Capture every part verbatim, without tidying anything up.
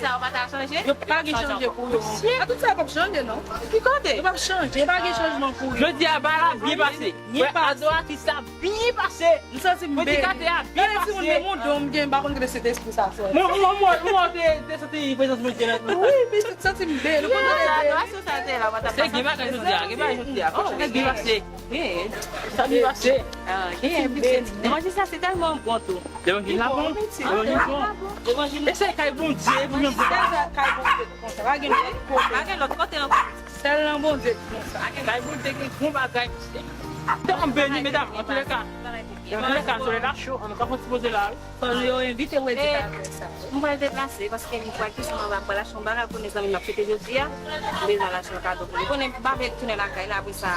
Sa yo pa ta chanje? Yo pa gen chanje pou yo. A tout sa yo p ap chanje, non. Ki kote? Yo p ap chanje, pa gen chanjman pou yo. Jodi a, bagay la byen pase. Byen pase. Adoratris la byen pase. M santi m beni. Predikatè a byen pase. Gade timoun, men moun dom gen, m pa konn ki Sentespri sa fè. Mwen, mwen, mwen, mwen te, te santi prezans Bondye la. Wi, men m santi m beni. Ou konn gade adorasyon sa te la, mwen t ap pase. Gen bagay jodi a, gen bagay jodi a. Oh, byen pase. Sa byen pase. Ah, gen beni. Levanjil sa se tèlman bon tou. Levanjil la bon. Levanjil bon. Levanjil e se kay Bondye pou nou. Se kay Bondye ki konsa. Pa gen lòt kote. Pa gen lòt kote ankò. Sèl nan Bondye ki konsa. Kay Bondye gen bon bagay. Tèlman beni, medam. Antouka, antouka, solèy la cho, an nou ka fè yon ti poze la, wi. Fò nou yo envite predikatè sa. M pral deplase paske m pral kesyon anba, m pral achte yon bagay pou mezanmi m ap fete jodi a. M bezwen al achte yon kado pou li. Konnen m pa vle tounen lakay la apre sa.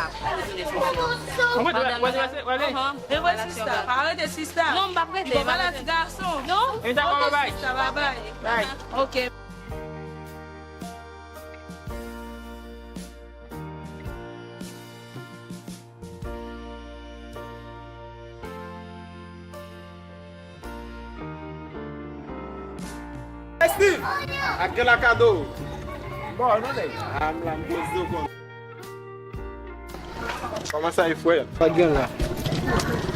Ou mèt wè, wè, wè, wè, wè. Anhan. Rete sista, pa rete sista. Non, m p ap rete. Li pa pale a ti gason. Non. Ok, sista, babay. Bay. Ok. Hey Steve, ak gen la kado. Bon, nou nèg. A, m la, m poze w kon. Kòman sa ye, frè? Pa gen la.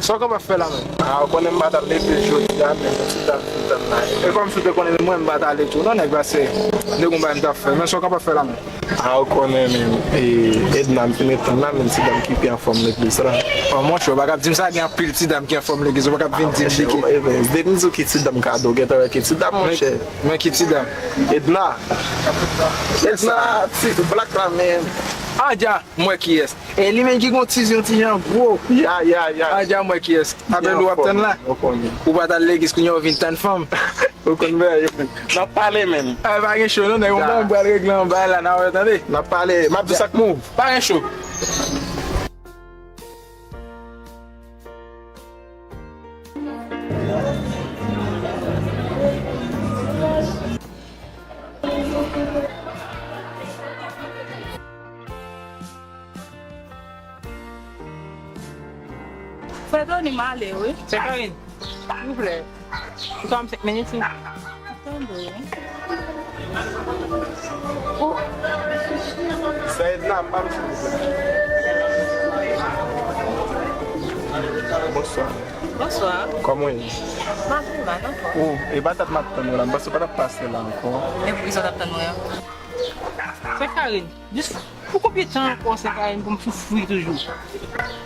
Sa w kapab fè la menm? A, ou konnen m pa t al legliz jodi a, men ti tan, ti tan la. E kòmsi w te konnen, men mwen m pa t ale tou, non, nèg, paske m te gon bagay m t ap fè. Men sa w kapab fè la menm? A, ou konnen, men, e, Edna, m fin ret tann la, men ti dam ki pi anfòm legliz la. O, monchè, ou pa kab di m sa, gen anpil ti dam ki anfòm legliz, ou pa kab vin di m li ki. E, men, depi m di w ki ti dam kado, gentan wè ki ti dam, monchè. Men ki ti dam? Edna. Edna, ti blak la, men. A, dja, m wè kiyès. E li menm ki gon ti zye yon ti jan gwo. Ya, ya, ya. A, dja, m wè kiyès. Apre l ou ap tann la. Ou pa t al legliz, kounye a ou vin tann fanm. Ou konn bagay yo. N ap pale menm. A, pa gen cho non, nèg, mwen m pral regle yon bagay la, n a wè, tande. N ap pale, m ap di sa k move. Pa gen cho. Frè Tony, m ale, wi. Sè Karine, silvouplè. Ou ka ban m senk minit, wi. Tande, wi. Sè Edna, m ba m, silvouplè. Bonswa. Bonswa. Kòman w ye? M ap byen, m anfòm. O, e pa dat m ap tann ou la. M panse w pa t ap pase la ankò. E poukisa w t ap tann mwen an? Sè Karine, jis pou konbyen tan ankò, Sè Karine, pou m soufri toujou?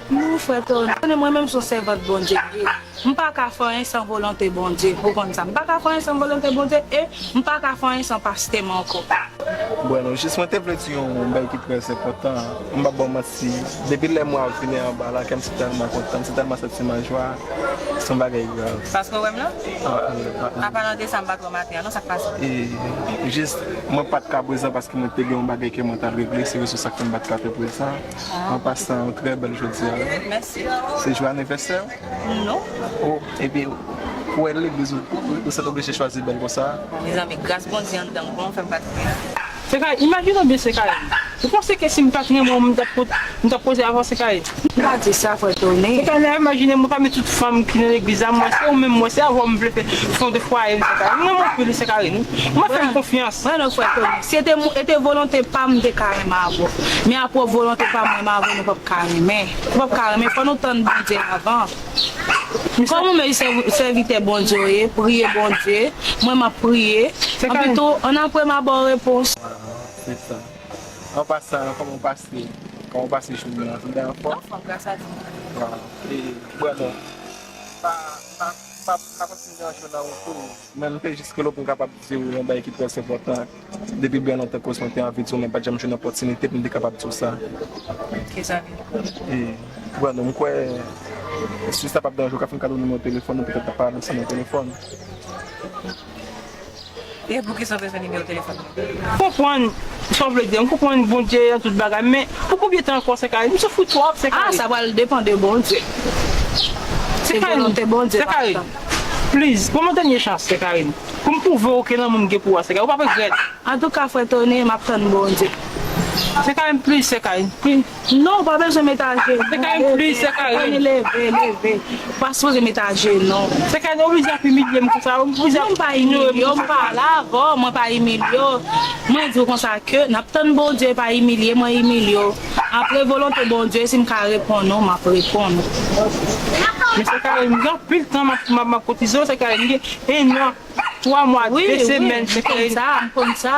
Non, frè Tony, konnen mwen menm se yon sèvant Bondye m ye. M pa ka fè anyen san volonte Bondye. Ou konn sa. M pa ka fè anyen san volonte Bondye e m pa ka fè anyen san pastè m ankò. Bueno, jis mwen te vle di yon bagay ki trè enpòtan. M p ap ba w manti. Depi lè mwen ap vini anba la, kè m se tèlman kontan, m se tèlman santi m an jwa. Se yon bagay grav. Paske w wè m la? A, a, a, a. Apalan de sa, m pa twò maten an, non, sa k pase? E, jis, mwen pa t ka prezan paske mwen te gen yon bagay ke mwen t al regle, se rezon sa k fè m pa t ka te prezan. A. An pasan, yon trè bèl jodi a. Mèsi. Se jou anivèsè w? Non. O, epi, pou w al legliz, ou, ou, ou sètoblije chwazi bèl konsa? Mezanmi, gras Bondye anndan m, kòman w fè m pa t wè a? Sè Karen, imajine w byen, Sè Karen. Ou panse ke si m pa t renmen w, m t ap pot-, m t ap koze avè w, Sè Karen? M pa di sa, frè Tony. Sè Karen, imajine mwen pami tout fanm ki nan legliz la, mwen se ou menm, mwen se avè w m vle fè fon de fwaye m, Sè Karen. M renmen w anpil, Sè Karen. Ou mwen fè m konfyans. Mwen non, frè Tony. Si e te, e te volonte pa m, m te ka renmen avè w. Men a pwòp volonte pa m, mwen avè w, nou p ap ka renmen. Nou p ap ka renmen, fò nou tann Bondye avan. Kòm ou menm sèvi-, sèvitè Bondye w ye, priye Bondye. Mwen, m ap priye. Anpi tou, annapre, m a ba w repons. Se sa. An pasan, kòman w pase, kòman w pase jounen an? Tout bagay anfòm? Anfòm, gras a Dye. Waw. E, bwè non. Pa, pa, pa, pa kontinye an jou nan wout ou. Men m te jis rele w pou m kapab di w yon bagay ki trè enpòtan. Depi byen lontan, koz mwen te anvi di w, men m pa t janm jwenn opòtinite pou m te kapab di w sa. Kisa? E, bwè non, m kwè, si sa p ap deranje w, w ka fè m kado nimewo telefòn ou, petèt n a pale ansanm nan telefòn. E poukisa w bezwen nimewo telefòn mwen? M konprann sa w vle di a, m konprann Bondye nan tout bagay, men pou konbyen tan ankò, Sè Karen? M soufri twòp, Sè Karen. A, sa pral depann de Bondye. Sè Karen, Sè Karen, please, ban m yon dènye chans, Sè Karen. Pou m pwouve w ke lanmou m gen pou ou a, Sè Karen, ou p ap regrèt. Antouka, frè Tony, m ap tann Bondye. Sè Karine, plis, Sè Karine, plis. Non, ou pa bezwen met ajenou. Sè Karine, plis, Sè Karine. Leve, leve. Ou pa sipoze met ajenou. Sè Karine, ou oblije ap imilye m konsa. Ou oblije ap... Non, m pa imilye w, m pale avè w, mwen pa imilye w. Mwen di w konsa ke n ap tann Bondye, pa imilye mwen, imilye w. Apre volonte Bondye, si m ka reponn ou, m ap reponn ou. Men Sè Karine, gen anpil tan m ap, m ap, m ap kotize w, Sè Karine, gen en an. Twa mwa, de semèn, m konn sa, m konn sa.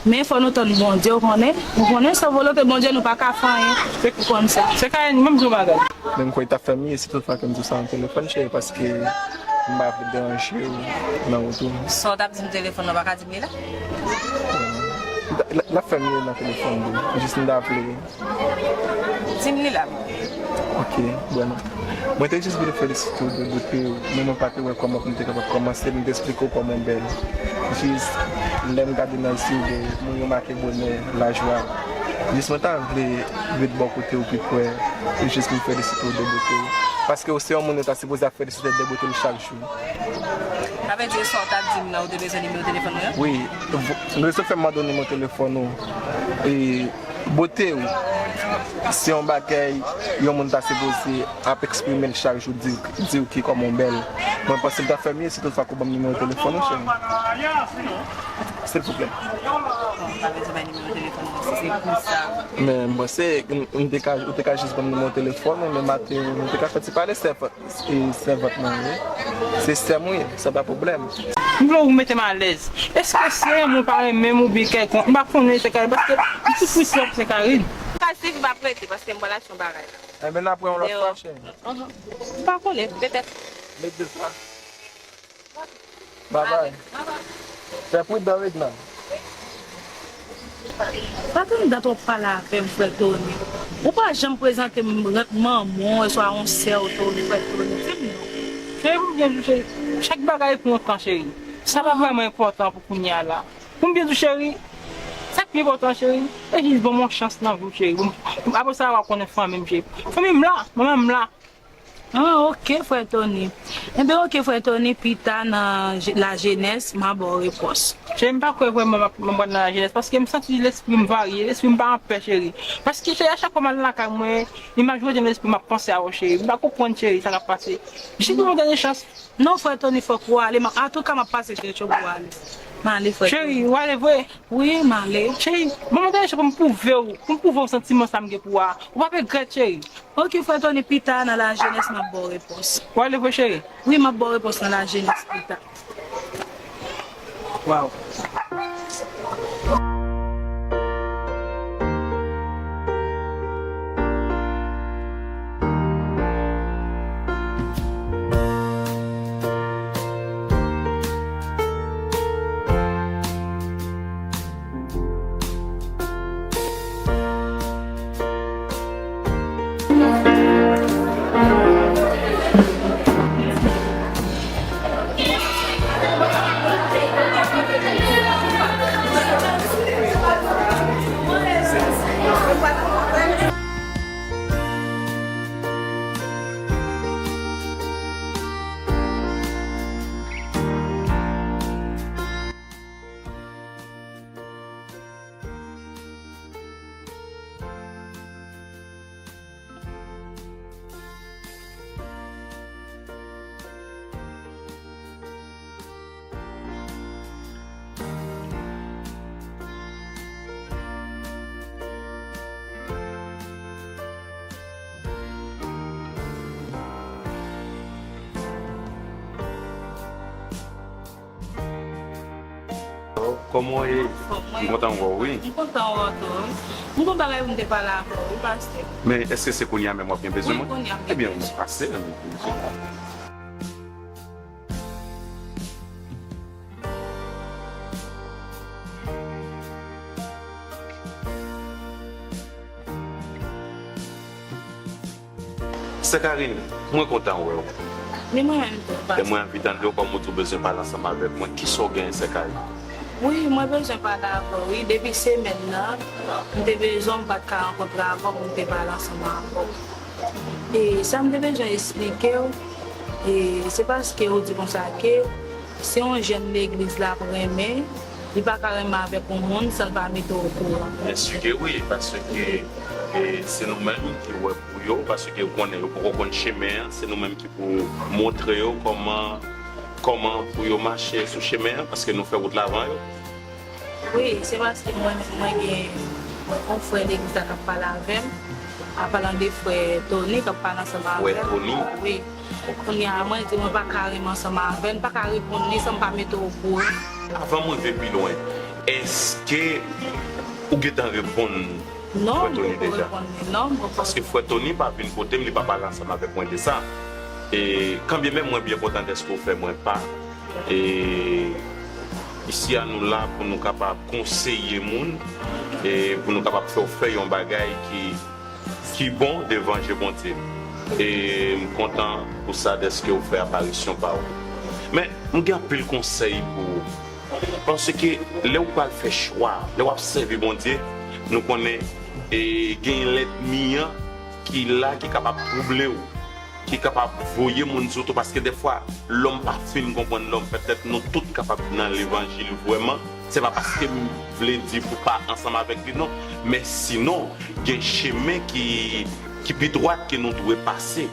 Men fò nou tann Bondye, ou konnen? Ou konnen san volonte Bondye, nou pa ka fè anyen. Ou konn sa. Sè Karine, ban m di w yon bagay. Men m kwè li t ap fè m ye si tout fwa ke m di w sa nan telefòn, cheri, paske m pa vle deranje w nan wout ou. Sa w t ap di m telefòn nan, ou pa ka di m li la? L, l, l ap fè m ye nan telefòn, bro. Jis m ta vle Di m li la. Ok, bwè non. Mwen te jis vle felisite w de, de ke mwen, mwen pa te wè kòman pou m te kapab kòmanse, m te esplike w kòman w bèl. Jis lè m gade nan zye w, de, mwen remake bonè, lajwa. Jis mwen ta vle ret bò kote w pi pre, e jis pou m felisite w de, de ke, paske w se yon moun yo ta sipoze ap felisite de, de bote l chak jou. Sa vle di sa w t ap di m nan, ou te bezwen nimewo telefòn mwen an? Wi, nou te fè m mande w nimewo telefòn ou. E Bote w, se yon bagay yon moun ta sipoze ap eksprime l chak jou, di, di w ki kòman w bèl. Mwen panse l ta fè mye si tout fwa ke w ban m nimewo telefòn ou, cheri. Silvouplè. Bon, pa bezwen bay nimewo telefòn mwen, si se pou sa. Men m panse, m, m te ka, ou te ka jis ban m nimewo telefòn ou, men maten, nou te ka fè ti pale, sèvant. E sèvant mwen ye. Se sè m ou ye, sa pa pwoblèm. M vle ou mete m alèz. Èske se yon moun pa renmen m oubyen kèlkonk? M pa konnen, Sè Karine, paske m sou presyon, Sè Karine. Sa sifi, m ap rete, paske m pral achte yon bagay la. Enben, n ap wè yon lòt fwa, cheri. Deyo. Mhm. M pa konnen, petèt. Met de fwa. Babay. Fè pridan, Edna. Pa tann dat w ap pale avè m, frè Tony. Ou pa janm prezante m manman w, oswa yon sè w, Tony, frè Tony. Di m non. Cheri, pou m byen di w, cheri, chak bagay pou yon tan, cheri. Sa pa vrèman enpòtan pou kounye a la. Pou m byen di w, cheri, sa k pi enpòtan, cheri, e jis ban m yon chans nan vi w, cheri. Bon, apre sa, w a konnen fanmi m, cheri. Fanmi m la, manman m la. Ah, ok, frè Tony. Enben, ok, frè Tony, pita nan je-, lajenès, m a ba w repons. Cheri, m pa kwè vrèman m ap, m ap nan lajenès, paske m santi lespri m varye, lespri m pa anpè, cheri. Paske, cheri, a chak fwa m al lakay mwen, imaj revyen nan lespri m, m ap panse a ou, cheri. M pa konprann, cheri, sa k ap pase. Jis ban m yon dènye chans. Non, frè Tony, fòk ou ale. M ap, antouka, m ap pase chèche w pou w ale. M ale, frè Tony. Cheri, w ale vre? Wi, m ale. Cheri, ban m yon dènye chans pou m pwouve w, pou m pwouve w santiman sa m gen pou ou a. Ou p ap regrèt, cheri. Ok, frè Tony, pita nan lajenès, m ap ba w repons. W ale vre, cheri? Wi, m ap ba w repons nan lajenès pita. Waw. Kòman w ye? Anfòm, mwen. M kontan wè w, wi. M kontan wè w tou, wi. M gon bagay pou m te pale avè w, wi, pastè. Men èske se kounye a menm w ap gen bezwen mwen? Wi, kounye a m gen bezwen. Ebyen, pase, men. Sè Karine, mwen kontan wè w. Ni mwen menm tou, pastè. E mwen anvi tande w kòm ou di w bezwen pale ansanm avèk mwen. Kisa w genyen, sè Karine? Wi, mwen bezwen pale avè w, wi. Depi semèn nan, m te bezwen, m pa t ka rankontre avè w pou m te pale ansanm avè w. E sa m te bezwen esplike w, e se paske ou di konsa ke se yon jèn legliz la ap renmen, Li pa ka renmen avèk yon moun san l pa mete w okouran. Byen si ke wi, paske e, se nou menm ki wè pou yo, paske ou konnen yo poko konn chemen an, se nou menm ki pou montre yo kòman, kòman pou yo mache sou chemen an, paske nou fè wout la avan yo. Wi, se paske mwen, mwen gen yon frè legliz la k ap pale avè m, an palan de frè Tony k ap pale ansanm avè m. Frè Tony? Wi. Kounye a, mwen di mwen pa ka renmen ansanm avè l, m pa ka reponn li san m pa mete w okouran. Avan mwen rive pi lwen, èske ou gentan reponn frè Tony deja? Non, m poko reponn li, non, m poko. Paske frè Tony pa vin kote m, li pa pale ansanm avèk mwen de sa. E kanbyen menm mwen byen kontan dèske w fè mwen pa. E isi a nou la pou nou kapab konseye moun, e pou nou kapab fè w fè yon bagay ki, ki bon devan je Bondye. E m kontan pou sa dèske w fè aparisyon pa w. Men, m gen anpil konsèy pou ou. Paske lè w pral fè chwa, lè w ap sèvi Bondye, nou konnen e gen lènmi an ki la, ki kapab twouble w, ki kapab voye moun sou tou, paske dèfwa, lòm pa fin konprann lòm. Petèt nou tout kapab nan levanjil vrèman. Se pa paske m vle di pou pa ansanm avèk li, non. Men sinon, gen chemen ki, ki pi dwat ke nou dwe pase.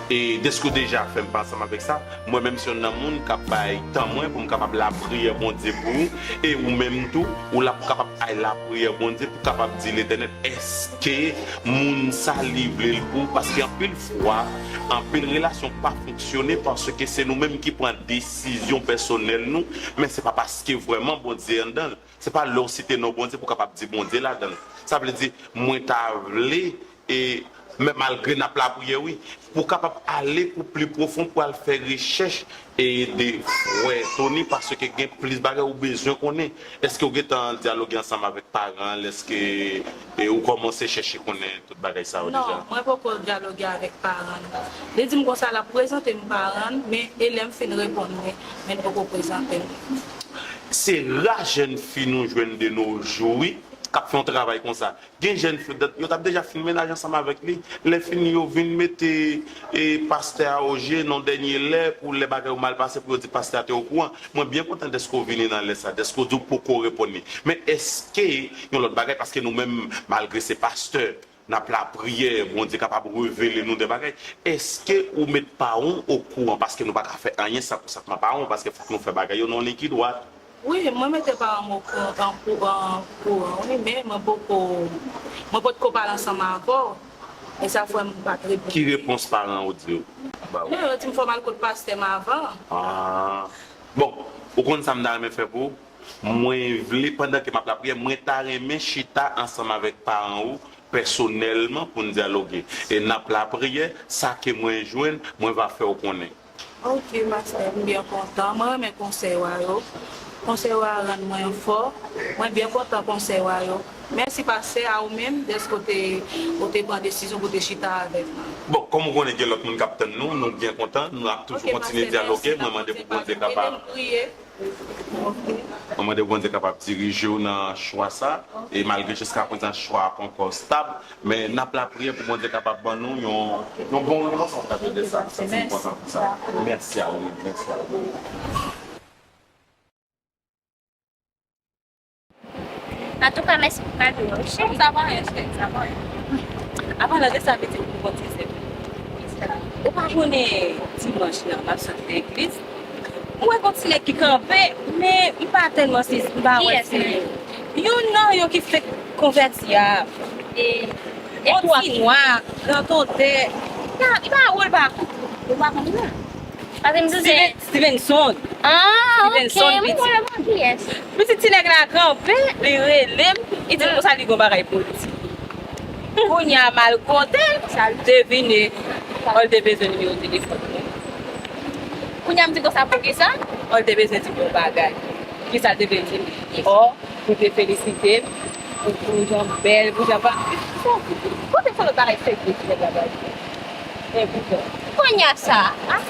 E dèske w deja fè m pa ansanm avèk sa, mwen menm se youn nan moun k ap bay tan mwen pou m kapab lapriyè Bondye pou ou, e ou menm tou, ou la pou kapab ay lapriyè Bondye pou kapab di Letènèl, èske moun sa li vle l pou ou? Paske anpil fwa, anpil relasyon pa fonksyone paske se nou menm ki pran desizyon pèsonèl nou, men se pa paske vrèman Bondye anndan l. Se pa lè w site non Bondye pou w kapab di Bondye ladan l. Sa vle di, mwen ta vle, e, men malgre n ap lapriyè, wi, pou w kapab ale pou pli pwofon, pou al fè rechèch, e, de frè Tony, paske gen plis bagay ou bezwen konnen. Èske w gentan dyaloge ansanm avèk paran l? Èske, e, ou kòmanse chèche konnen tout bagay sa yo deja? Non, mwen poko dyaloge avèk paran l. Li di m konsa l ap prezante m paran l, men e lè m fin reponn li, men l poko prezante m. Se ra jèn fi nou jwenn de nos jours, wi, k ap fè yon travay konsa. Gen jèn fi, yo t ap deja fin mennaj ansanm avèk li. Lè fini, yo vin mete, e, pastè a o je nan dènye lè, pou lè bagay yo mal pase, pou yo di pastè a te okouran. Mwen byen kontan dèske w vini nan lè sa, dèske w di w poko reponn li. Men èske yon lòt bagay, paske nou menm, malgre se pastè, n ap lapriyè, Bondye kapab revele nou de bagay. Èske ou met paran w okouran? Paske nou pa ka fè anyen san konsantman paran w, paske fòk nou fè bagay yo nan yon liy ki dwat. Wi, mwen mete paran m okouran, an kou-, an kouran, wi, men mwen poko, mwen potko pale ansanm avè w. E sa fè m pa t reponn. Ki repons paran w di w, ba w? Non, yo di m fò m al kot pastè m avan. Ah. Bon, ou konn sa m ta renmen fè pou ou? Mwen vle, pandan ke m ap lapriyè, mwen ta renmen chita ansanm avèk paran ou pèsonèlman pou n dyaloge. E n ap lapriyè, sa ke mwen jwenn, mwen va fè w konnen. Ok, pastè, m byen kontan. Mwen renmen konsèy w a yo. Konsèy w a rann mwen fò. Mwen byen kontan konsèy w a yo. Mèsi, pastè, a ou menm, dèske w te, w te pran desizyon pou w te chita avèk mwen. Bon, kòm ou konnen gen lòt moun k ap tann nou, nou byen kontan. Nou ap toujou kontinye dyaloge. Mwen mande pou Bondye kapab. Mwen mande pou Bondye kapab dirije w nan chwa sa, e malgre jiska prezan chwa a pa ankò stab, men n ap lapriyè pou Bondye kapab ban nou yon, yon bon repons ansanm de sa. Sa se enpòtan pou sa. Mèsi a ou, mèsi a ou. Antouka, mèsi pou kado a, wi, cheri. Sa pa anyen, cheri, sa pa anyen. Avan lè de sa, vin di m pou konn ti sè. Ou pa konnen dimanch nan, m ap sot legliz. M wè gon ti nèg ki kanpe, men m pa tèlman sezi, m pa wè se youn nan yo ki fèk konvèti a. Yon ti nwa, nan ton tè. Li pa wo, li pa kou. Ou pa konn non. Paske m sou se Steven-, Stevenson. Ah, ok. Stevenson, mwen pitit. Mwen wè kiyès. Pitit ti nèg la kanpe, li rele m, li di m konsa li gon bagay pou l di. Kounye a m al kote l, devine, ò, l te bezwen nimewo telefòn mwen. Kounye a m di konsa poukisa? Ò, l te bezwen di m yon bagay. Kisa l te vle di m? Ò, pou te felisite m, pou, pou jan m bèl, pou jan pa. Kote fè lòt bagay serye ki nèg la bay? Enpòtan. Kounye a sa, a,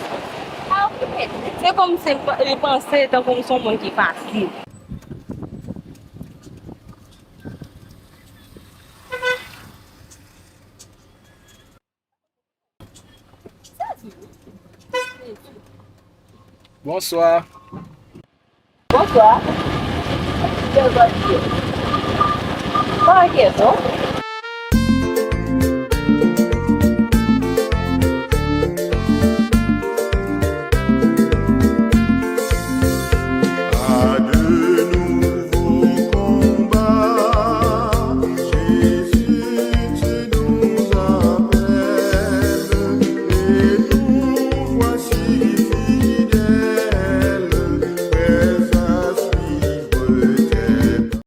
a okipe l. Se kòmsi l pa, li panse tankou m se yon moun ki fasil. Bonswa. Bonswa. Sa w gen, non?